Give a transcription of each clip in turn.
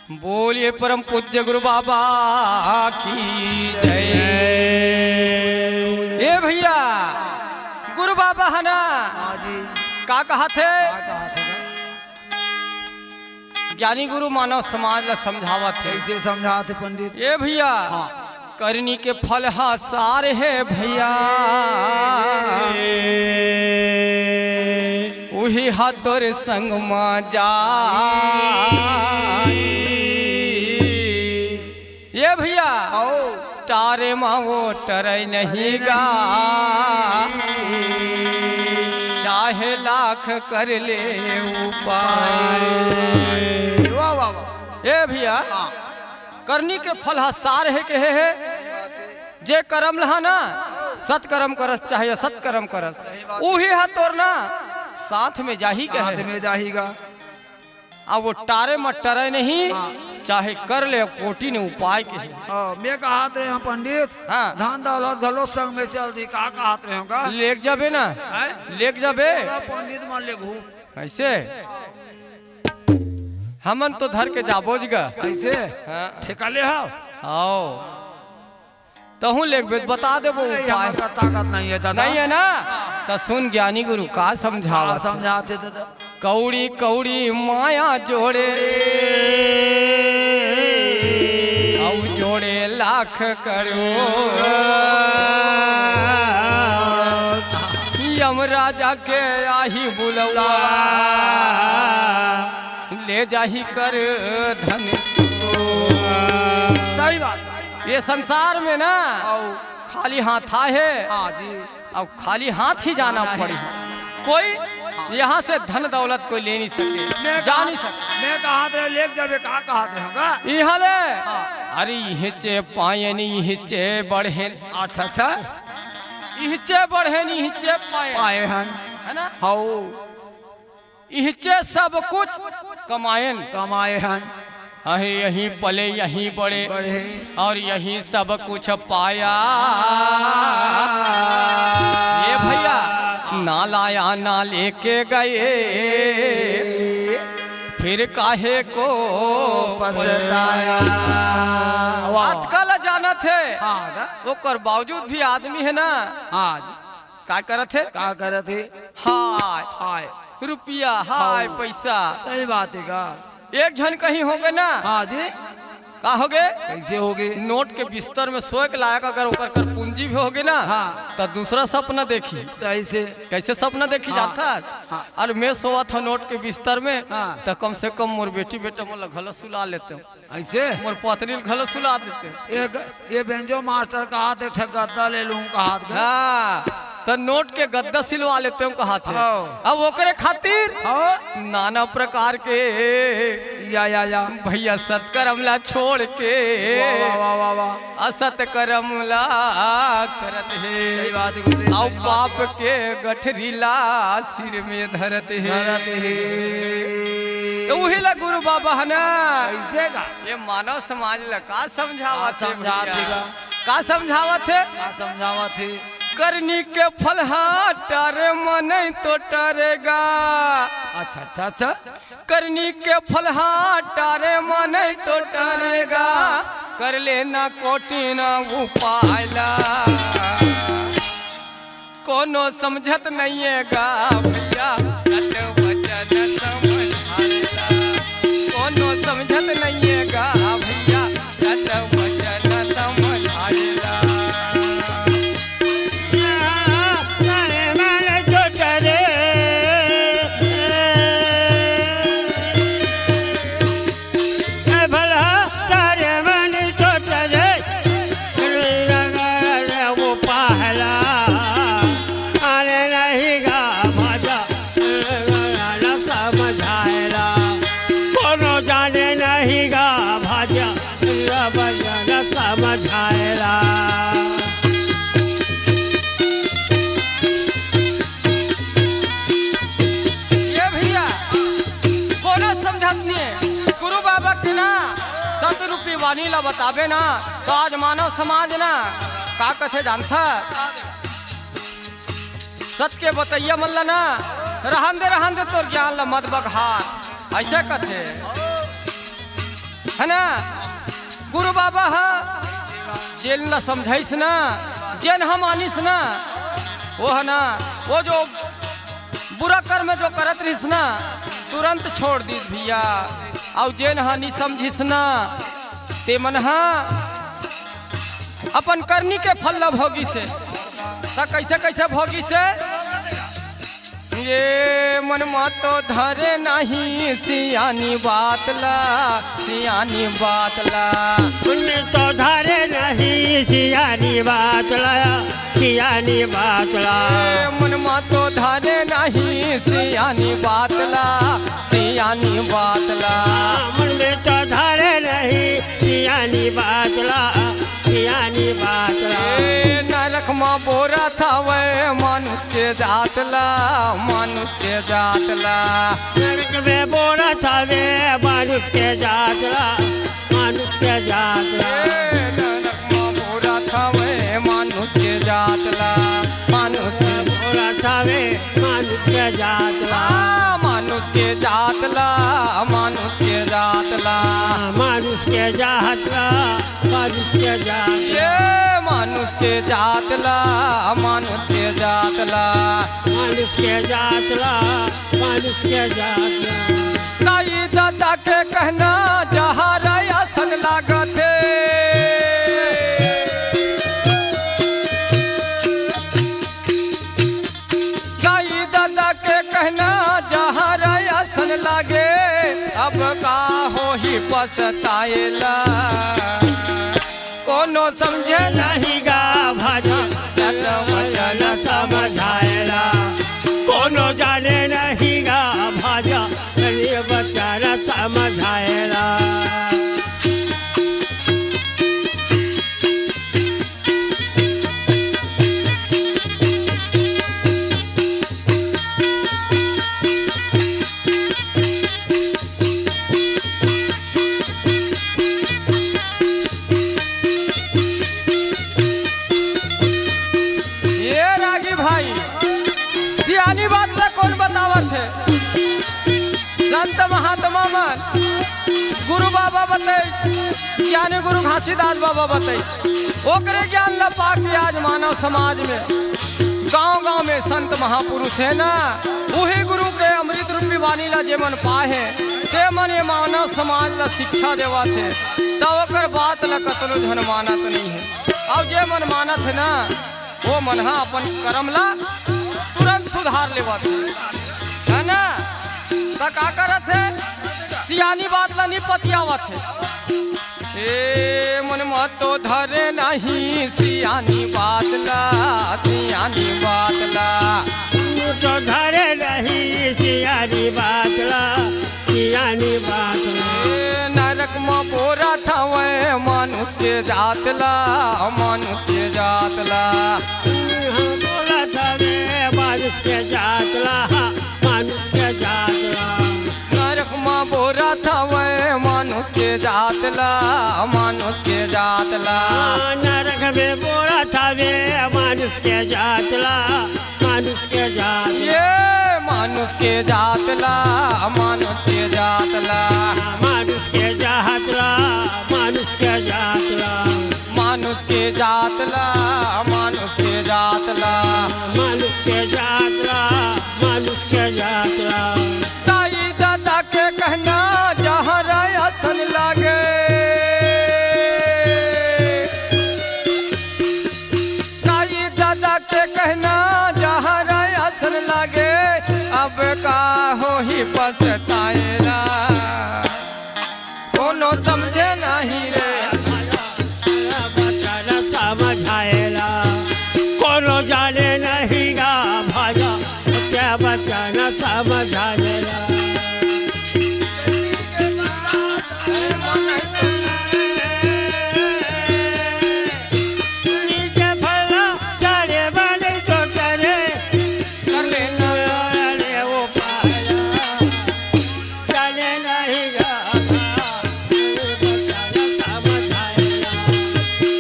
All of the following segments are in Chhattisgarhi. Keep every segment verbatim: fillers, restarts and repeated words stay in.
बोलिए परम पूज्य गुरु बाबा की जय। ए भइया, गुरु बाबा ह ना, हाँ जी। का कहत हे? का कहत हे? ज्ञानी गुरु मानव समाज ला समझावत हे। कइसे समझात हे पंडित? ए भइया, हाँ। करनी के फल ह सार हे भइया, उही ह तोर संग मा जाई। ए भइया, आओ। टारे मा वो टरय नहीं गा, चाहे लाख कर ले उपाय। वाह, वाह, वाह। ए भइया, हाँ। करनी के फल ह सार हे कहे हे। जे करम लहा ना, सत्करम करस चाहे असत्करम करस, उही ह तोर ना साथ में जाही कहे। साथ में जाही गा। अब वो टारे म टरे नहीं, हाँ। चाहे कर ले कोटि न उपाय कहे। हाँ, मैं कहत रहेंव पंडित, हाँ। धन दौलत घलो संग में चल दी, का कहत रहेंव गा? लेग जाबे ना, हैं? लेग जाबे। बोला पंडित मन ले घूम। अइसे? हमन तो धर के जाबोच गा। अइसे? हाँ। ठेका ले हव? आओ। तहूँ लेगबे त बता देबो नहीं, उपाय। हमर करा ताकत नहीं हे दादा। नहीं हे ना? त सुन ज्ञानी गुरु का समझावत हे। समझात हे दादा। कौड़ी कौड़ी माया जोड़े, अउ जोड़े लाख करोड़। यमराजा के आही बुलवा, ले जाही कर धन। सही बात। ये संसार में ना, अउ खाली हाथ आए हे, हाँ जी। अउ खाली हाथ ही जाना पड़ी। कोई यहाँ से धन दौलत कोई ले नहीं सके, मैं जा कहा, नहीं सके। मैं कहत रहेंव, लेग जाबे, का कहत रहेंव गा? इहाँ ले, हाँ। अरे इहचे पाएन, इहचे बढ़ेन। अच्छा, अच्छा। इहचे बढ़ेन, इहचे पाएन। पाए हन। हे ना? हौ। इहचे सब कुछ कमाएन। कमाए हन। अहे यहीं पले, यहीं बड़े, बड़े। अउ यहीं सब कुछ पाया। ए भइया, ना लाया ना लेके गए, फिर काहे को पछताया। वाह। अतका ल जानत हे, हाँ, ना? ओकर बावजूद भी आदमी हे ना, हाँ। का करत हे? का करत हे? हाय। हाय। रुपया, हाय, हौ। पइसा। सही बात हे गा। एक झन कहीं होगे ना। हाँ जी। का होगे? कइसे होगे? नोट के बिस्तर में सोए के लायक अगर ओकर कर पूंजी भी होगे ना, हाँ। त दूसरा सपना देखही। सही से। कइसे सपना देखही हाँ। जानथस? हाँ। अरे मैं सोवत हँव नोट के बिस्तर में, हाँ। त कम से कम मोर बेटी बेटा मन ला घलो सुला लेतेंव। अइसे? मोर पत्नी ल घलो सुला देतेंव। ये ग-, ये बेंजो मास्टर कहत हे, एक ठक गद्दा ले लूं कहत हे। हाँ, त नोट के गद्दा सिलवा लेतेंव कहत हे। हाँ। अब ओकरे खातिर हाँ। नाना प्रकार के या, या, या। भइया सत्करम ला छोड़ के वाह, वाह, वाह, वाह, वाह। असत्करम ला करत हे। सही बात हे, गुरुजी, अउ सही बात हे। पाप के गठरी ला सिर में धरत हे। धरत हे। त उही ला गुरु बाबा ह ना। कइसे गा? ये मानव समाज ला का समझावत हे का समझावत भइया? हे गा? का समझावत हे? का समझावत हे? करनी के फल हा टरे मा नहीं तो टरे गा। अच्छा, अच्छा, अच्छा। करनी के फल हा टरे मा नहीं तो टरे गा। कर ले ना कोटि न उपाय ला। कोनो समझत नइये गा भइया, कत वचन समझाइला। कोनो समझत नइये गा भइया, कत वचन समझाइला। ए भला तारे मन चोट रे, वो पहला, अरे नहीं गा भाजा, न समझाएला, कोनो जाने नहीं गा भाजा, न समझाएला। ये भइया, कोनो समझत नइये। गुरु बाबा के ना सत रूपी वाणी ला बताबे ना, त आज मानव समाज ना का कथे जानथा? सत के बतइया मन ला ना, रहन दे, रहन दे, तोर ज्ञान ला मत बघार, अइसे कथे। है ना? गुरु बाबा ह जेन ला समझाइस ना, जेन ह मानिस ना, वो है ना, वो जो बुरा कर्म जो करत रहिस ना, तुरंत छोड़ दीस भैया। अउ जेन ह नी समझिस ना, ते मन ह अपन करनी के फल ला भोगिस हे। त कइसे कइसे भोगिस हे? ये मन मा तो धरे नहीं सियानी बात ला, सियानी बात ला। मन में तो धरे नहीं सियानी बात ला, सियानी बात ला। ए, मन मा तो धरे नहीं सियानी बात ला, सियानी बात ला। मन में तो धरे नहीं सियानी बात ला, सियानी बात ला। ए, नरक मा बोरत हवय मानुष के जात ला, मानुष के जात ला। नरक में बोरत हवे मानुष के जात ला, मानुष के जात ला। ए, नरक मा बोरत हवे मानुष के जात ला, मानुष के बोरत हवे मानुष के जात ला। हाँ, मानुष के जात ला, मानुष के जात ला। मानुष के जात ला, मानुष के जात ला। ये मानुष के जात ला, मानुष के जात ला। मानुष के जात ला, मानुष के जात ला। दाई ददा के कहना जहर असन लागत हे। दाई ददा के कहना जहर असन लागे, अब का होही पछताए ला। कोनो समझे नहीं गा भाजा, सत वचन समझाए ला। कोनो जाने नहीं गा भाजा, ये वचन समझाए ला। ये रागी भाई, सियानी बात ला कोन बतावत हे? संत महात्मा मन, गुरु बाबा बताइस, ज्ञानी गुरु घासीदास बाबा बताइस, ओकरे ज्ञान ला पाके आज मानव समाज में, गांव-गांव में संत महापुरुष हे ना, उही गुरु के अमृत रूपी वाणी ला जे मन पाए हे, ते मन ये मानव समाज ला शिक्षा देवत हे, त ओकर बात ला कतनो झन मानत नहीं हे। अउ जे मन मानत हे ना, वो मन ह अपन करम ला तुरंत सुधार लेवत हे, है ना? त का करत हे? सियानी बात ला नी पतियावत हे। ए मन म तो धरे नहीं सियानी बात ला, सियानी बात ला। तो धरे नहीं सियानी बात ला, सियानी बात ला। ए नरक म बोरत हवय मानुष के जात ला, मानुष के जात ला। बोलत हवे मानुष के जात ला, मानुष के जात ला। नरक म बोरत हवय मानुष के जात ला, मानुष के जात ला। नरक में बोरत हवे मानुष के जात ला, मानुष के जात ला। ये मानुष के जात ला, मानुष के जात ला। मानुष के जात ला, मानुष के जात ला। मानुष के जात ला, मानुष के जात ला। मानुष के जात ला, मानुष के जात ला। दाई ददा के कहना जहर असन लागे। दाई ददा के कहना जहर असन लागे। अब का होही पछताए ला। कोनो समझे नहीं रे। बचन समझाएला, कोनो जाने नहीं गा भाजा, के बचन समझाएला। नीचे फला चढ़े वाले तो चढ़े, कर लेना रे वो पाया। जाने नहीं गा,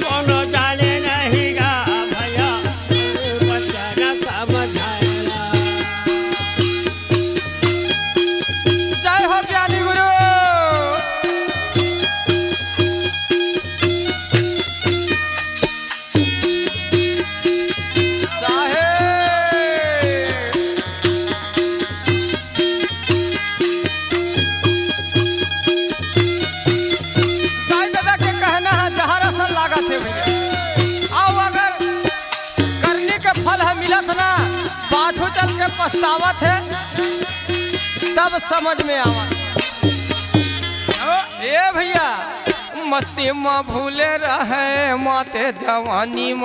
कोनो जाने नहीं गा भैया, बच्चा ना समझाएला। जय हो ज्ञानी गुरु। तब समझ में आवा। ए भैया, मस्ती म भूले रहे माते जवानी म,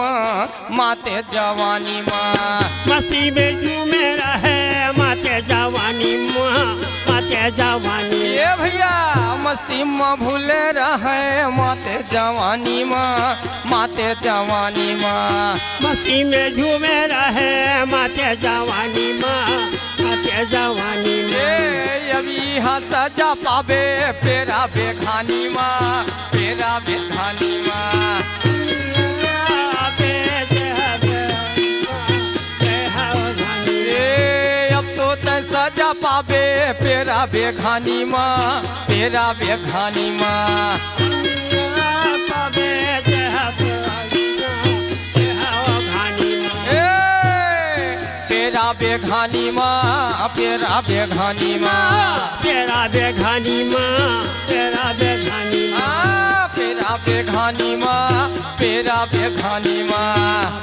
माते जवानी म। मस्ती में झूमे रहे माते जवानी म, माते जवानी। ए भैया, मस्ती म भूले रहे माते जवानी म, माते जवानी म। मस्ती में झूमे रहे माते जवानी म, माते जवानी म। ए, अभी हाँ सजा पाबे पेरा बेघानी म, पेरा बेघानी म। ए, अब तो तैं सजा पाबे पेरा बेघानी म, पेरा बेघानी म। ए, पेरा बेघानी म, पेरा बेघानी म। पेरा बेघानी म, पेरा बेघानी म। आ, पेरा बेघानी म, पेरा बेघानी म।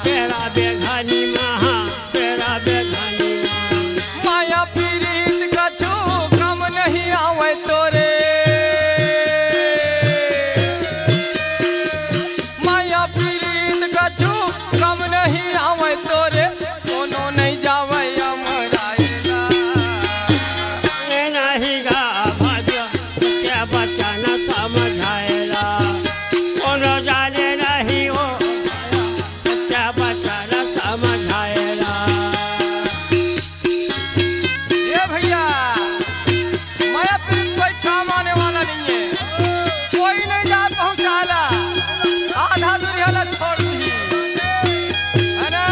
पेरा बेघानी म, हाँ, पेरा बेघानी म। माया पीरित कछु कम नहीं आवै तोरे। माया पीरित कछु कम नहीं आवै तोरे, कोनो नहीं जावै अमराएला। नहीं गा भाजा, क्या बचन समझाएला। कोनो जाने नहीं ओ, क्या बचन समझाएला। ए भैया, माया पीरित कोई काम आने वाला नहीं है, कोई नहीं जा पहुँचाला, आधा दूरी वाला छोड़ दी, है ना?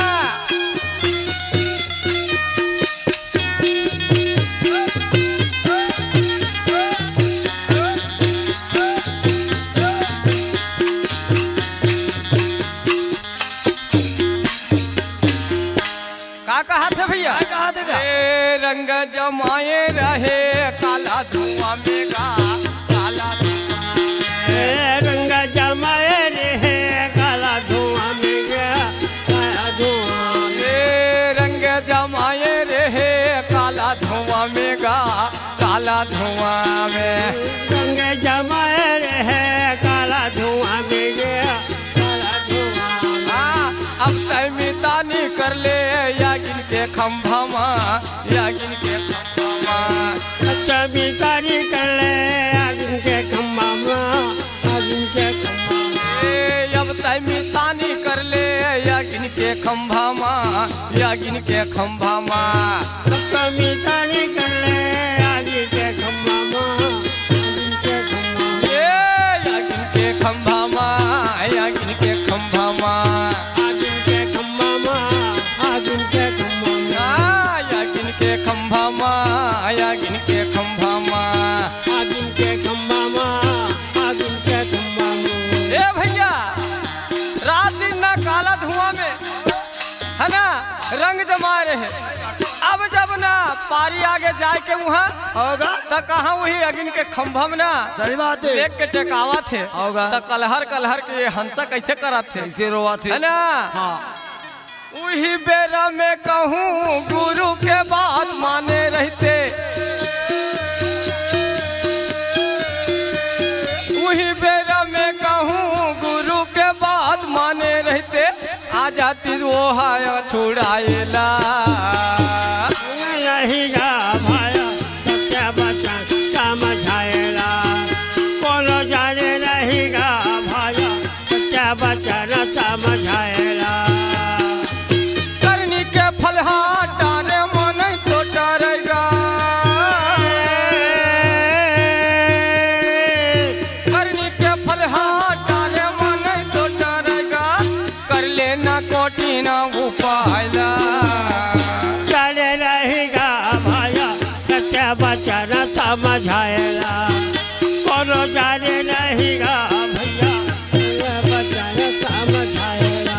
का कहत हे भैया? का कहत हे भैया? ए, रंग जमाए रहे काला धुआं में गा, काला धुआं। ए, रंग जमाए रहे काला धुआं में गा, काला धुआं में। ए, रंग जमाए रहे काला धुआं में गा, काला धुआं में। रंग जमाए रहे काला धुआं में गे, काला धुआं में। हाँ, अब तै मितानी कर ले यागिन के खंभा मा, यागिन के खंभा मा। अच्छा मितानी कर ले यागिन के खंभा मा, यागिन के खंभा मा। ए, अब तै मितानी कर ले यागिन के खंभा मा, यागिन के खंभा मा। अब तै मितानी कर ले यागिन के खंभा मा, यागिन के खंभा मा। ए, यागिन के खंभा मा, यागिन के खंभा मा। यागिन के खंभा मा, यागिन के खंभा मा। आ, यागिन के खंभा मा, यागिन के खंभा मा। यागिन के खंभा मा, यागिन के खंभा मा। ए भैया, रात दिन ना काला धुआं में है ना, रंग जमा रहे। अब जब ना पारी आगे जाए के उहाँ, होगा। त कहाँ उही अगिन के खंभा में ना सही बात है। लेग के टेकावत हे। होगा। त कलहर कलहर के ये हंसा कैसे करत हे? कैसे रोवत हे? है ना? हाँ। उही बेरा में कहूँ गुरु के बात माने रहते, उही बेरा में कहूँ गुरु के बात माने रहते, आ जाती वो हाय छुड़ाएला। नहीं गा भाया, सत्य वचन समझाएला। कोनो जाने नहीं गा भाया, सत्य वचन समझाएला। करनी के फल हाटा रे, मन तो डरेगा। करनी के फल हाटा रे, मन तो डरेगा। कर लेना कठिन उपाय ला। चले रहेगा भाया, सत्य वचन समझाएला। कोनो जाने नहीं गा भैया, सत्य वचन समझाएला।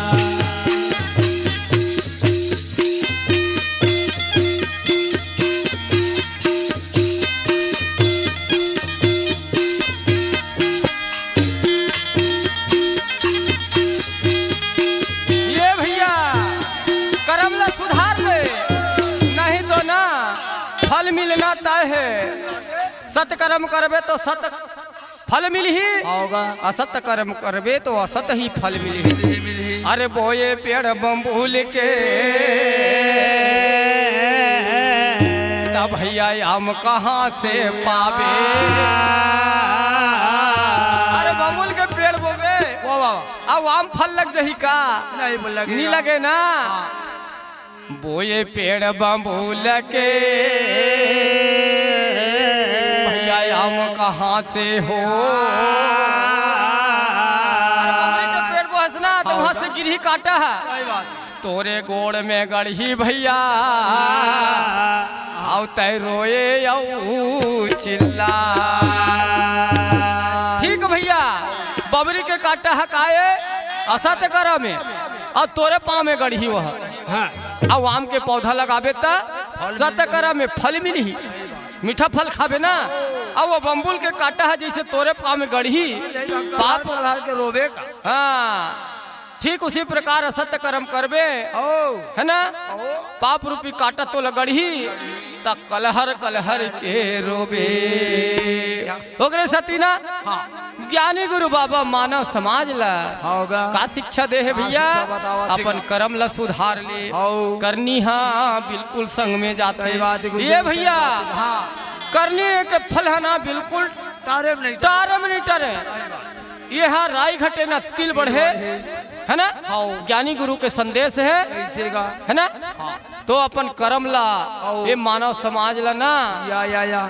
ये भैया, करम ला सुधार ले, नहीं तो ना फल मिलना तय हे, सत करम करबे तो सत फल मिलही, होगा। असत करम करबे तो असत ही फल मिलही। अरे बोए पेड़ बम्बूल के, तब भैया आम कहाँ से पाबे? अरे बम्बूल के पेड़ बोबे, वाह, वाह। अब आम फल लग जही का? नहीं, बोला नी लगे ना। हाँ। बोए पेड़ बम्बूल के, भैया आम कहाँ से हो? अरे बम्बूल के पेड़ बोहस ना, तो वहाँ से गिरही काटा है। सही बात। तोरे गोड़ में गड़ही भैया, आउ तै रोए अउ चिल्ला। ठीक भैया, बबरी के काटा हकाए असत करा में, अउ तोरे पाँव में गड़ही वह। हाँ। अउ आम के पौधा लगाबे त सत करा में फल मिलही, मीठा फल खाबे ना। अउ वो बम्बूल के काटा है जैसे तोरे पाँव में गड़ही, पाप। कलहर के रोबे का। हाँ। ठीक उसी प्रकार असत करम करबे, ओ। है ना? ओ। पाप रूपी काटा तोला गड़ही, त कलहर कलहर के रोबे। ओकरे सती ना, हाँ। ज्ञानी गुरु बाबा मानव समाज ला होगा। का शिक्षा दे हे हाँ, भैया? शिक्षा बतावा, अपन शिक्षा। करम ला सुधार ले। हौ। करनी हाँ बिल्कुल संग में जाथे। सही बात है, गुरु ये जी, भैया, सही बात है। हाँ। करनी के फल है ना बिल्कुल टारे में नहीं टारे। टारे में नहीं टारे। ये हा राई घटे ना तिल बढ़े, है ना? हाँ। ज्ञानी गुरु के संदेश है, कैसे का? है ना? हाँ। तो अपन करम ला, आओ। ये मानव समाज ला ना, या, या, या।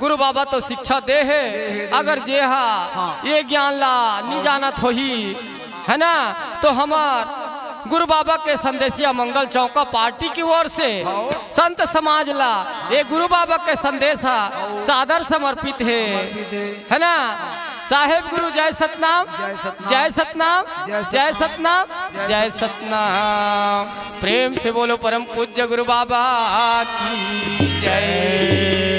गुरु बाबा तो शिक्षा दे हे, दे हे, दे हे। अगर जे हा हाँ। ये ज्ञान ला नी जानत होही, है ना, तो हमर गुरु बाबा के संदेशिया मंगल चौका पार्टी की ओर से हाँ। संत समाज ला ये गुरु बाबा के संदेश हा सादर समर्पित हे। समर्पित हे। है ना? साहेब गुरु जय सतनाम, जय सतनाम, जय सतनाम, जय जय सतनाम, सतनाम, जय जय सतनाम। प्रेम से बोलो परम पूज्य गुरु बाबा की जय।